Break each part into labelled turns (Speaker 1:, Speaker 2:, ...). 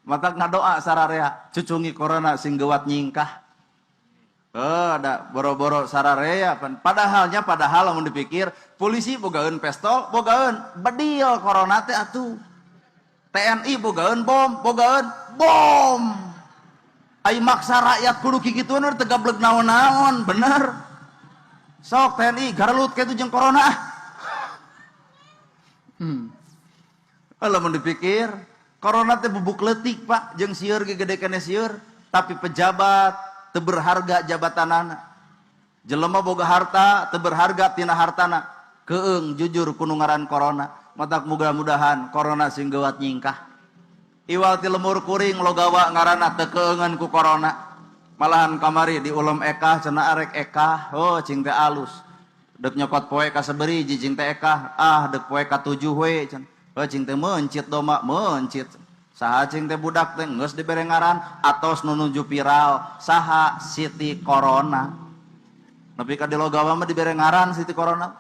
Speaker 1: Matak ngadoa sararea, cucungi corona sing geuwat nyingkah. Oh, ada boro-boro sararea pan. Padahalnya padahal lamun dipikir polisi bogaeun pistol, bogaeun bedil corona teh atuh. TNI bogaeun bom, bogaeun bom. Ai maksa rakyat kudu kikituan teu gableg naon-naon, bener. Sok TNI garelut kitu jeung corona. Lamun dipikir corona teh bubuk leutik Pak, jeung sieur ge gede keneh sieur, tapi pejabat teu berharga jabatanana. Jelema boga harta teu berharga tina hartana. Keung jujur ku nu ngaran corona. Matak mudah-mudahan corona sing geuwat nyingkah. Iwal ti lemur kuring logawa ngaranna teu keungeun ku corona. Malahan kamari di ulem ekah cenah arek ekah, oh cing teh alus. Dek nyokot poe ka saberi cing teh ekah, ah dek poe ka 7 we cenah. Oh cing teh meuncit doma, meuncit. Saha cing teh budak teh geus dibere ngaran atos nu nuju viral, saha Siti Corona. Nepi ka di logawa mah dibere ngaran Siti Corona.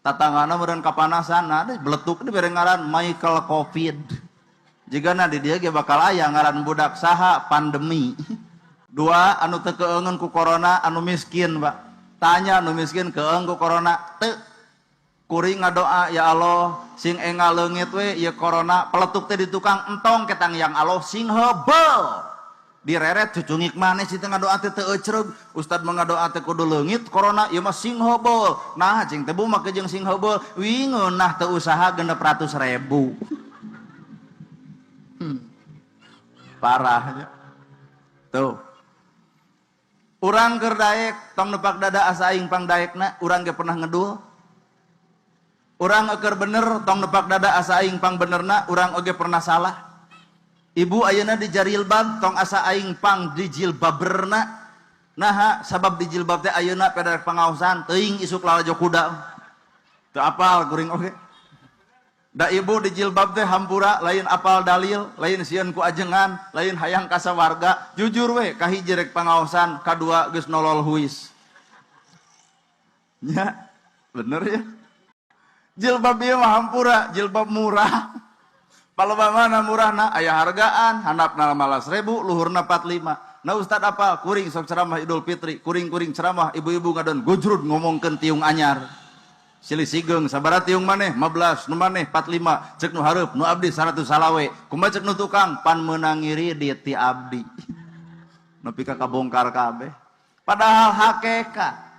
Speaker 1: Tatanggana meureun kapanasan, nah beletuk dibere ngaran Michael Covid. Jigana di dieu ge bakal aya ngaran budak saha pandemi. Dua anu teu keungeun ku corona anu miskin, Pak. Tanya anu miskin keung ku corona teu. Kuring ngadoa ya Allah sing engal leungit we ieu corona peletuk teh di tukang entong ketang yang Allah sing hebel. Direret cucungik maneh si teh ngadoa teh teu ecreug. Ustad mah ngadoa teh kudu leungit corona ieu mah sing hebel. Nah cing teh bu make jeung sing hebel wingeunah teu usaha 600.000. Parahnya. Tuh. Urang keur daek tong nepak dada asa aing pang daekna, urang ge pernah ngedul. Urang keur bener tong nepak dada asa aing pang benerna, urang oge pernah salah. Ibu ayeuna di jarilbab tong asa aing pang di jilbaberna. Naha sabab di jilbab teh ayeuna pedarek pangaosan teuing isuk lalajo kuda. Teu apal kuring oge. Da ibu di jilbab teh hampura lain apal dalil, lain sieun ku ajengan, lain hayang kasawarga, jujur we kahiji rek pangaosan, kadua geus nolol huis. Nya, bener ya. Jilbab ieu mah hampura, jilbab murah. Palebah mana murahna aya hargaan, handapna 15.000, luhurna 45. Nah ustad apa? Kuring sok ceramah Idul Fitri, kuring-kuring ceramah ibu-ibu ngadon gujrud ngomongkeun tiung anyar. Silih sigeung sabaraha tiung maneh 15 nu maneh 45 cek nu hareup nu abdi 100 salawe kumaha cek nu tukang pan meunang ngiridit ti abdi. Nepi ka kabongkar kabeh. Padahal hakikat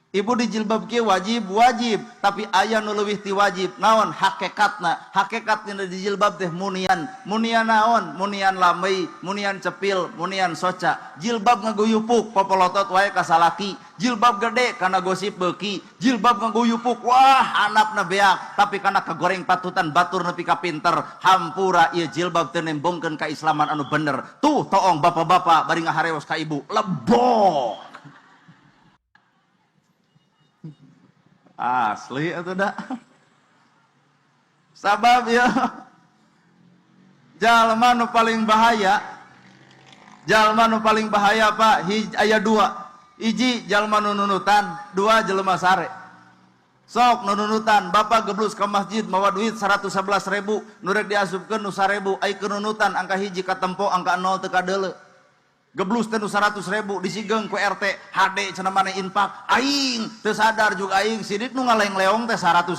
Speaker 1: ibu di jilbab kieu wajib wajib tapi aya nu leuwih ti wajib naon hakikatna hakikatna di jilbab teh munian munian naon munian lambey munian cepil munian soca jilbab ngaguyupuk popolotot wae ka salaki jilbab gede kana gosip beuki jilbab ngaguyupuk wah anakna beak tapi kana kagoreng patutan batur nepi ka pinter hampura ieu jilbab teu nembongkeun kaislaman anu bener tuh toong bapak-bapak bari ngaharewos ka ibu lebok. Asli atau dak? Sabab ya jalma nu paling bahaya, jalma nu paling bahaya Pak, aya dua. Hiji jalma nu nunutan, dua jelema sare. Sok nu nunutan, bapak geblus ke masjid mawa duit 111.000, nu rek diasupkeun nu 1.000, ai keur nunutan angka hiji katempo angka 0 teu kadeuleu. Geblus teh nu 100.000 disigeung ku RT, HD cenah maneh infak, aing teu sadar juga aing sidik nu ngaleng-leong teh 100.000.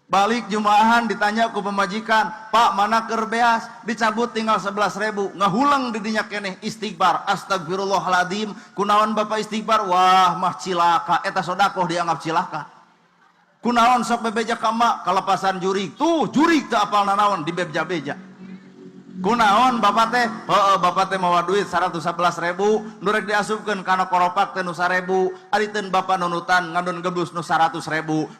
Speaker 1: Balik jumaahan ditanya ku pemajikan, "Pak, mana keur beas?" Dicabut tinggal 11.000. Ngahuleng di dinya keneh istighfar, astagfirullahaladzim. Kunaon bapak istighfar? Wah, mah cilaka. Eta sodakoh dianggap cilaka. Kunaon sok bebeja ka emak kalepasan jurig. Tuh, jurig teu apal nanaon dibeja-beja. Kunaon bapak teh? Heeh, bapak teh mawa duit 111.000, nu rek diasupkeun kana koropak teh nu 1.000. Ari teu bapak nunutan ngadon geblus nu 100.000.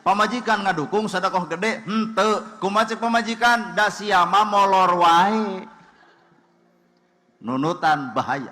Speaker 1: Pamajikan ngadukung sedekah gede henteu. Kumaha cek pamajikan? Da sia mah molor wae. Nunutan bahaya.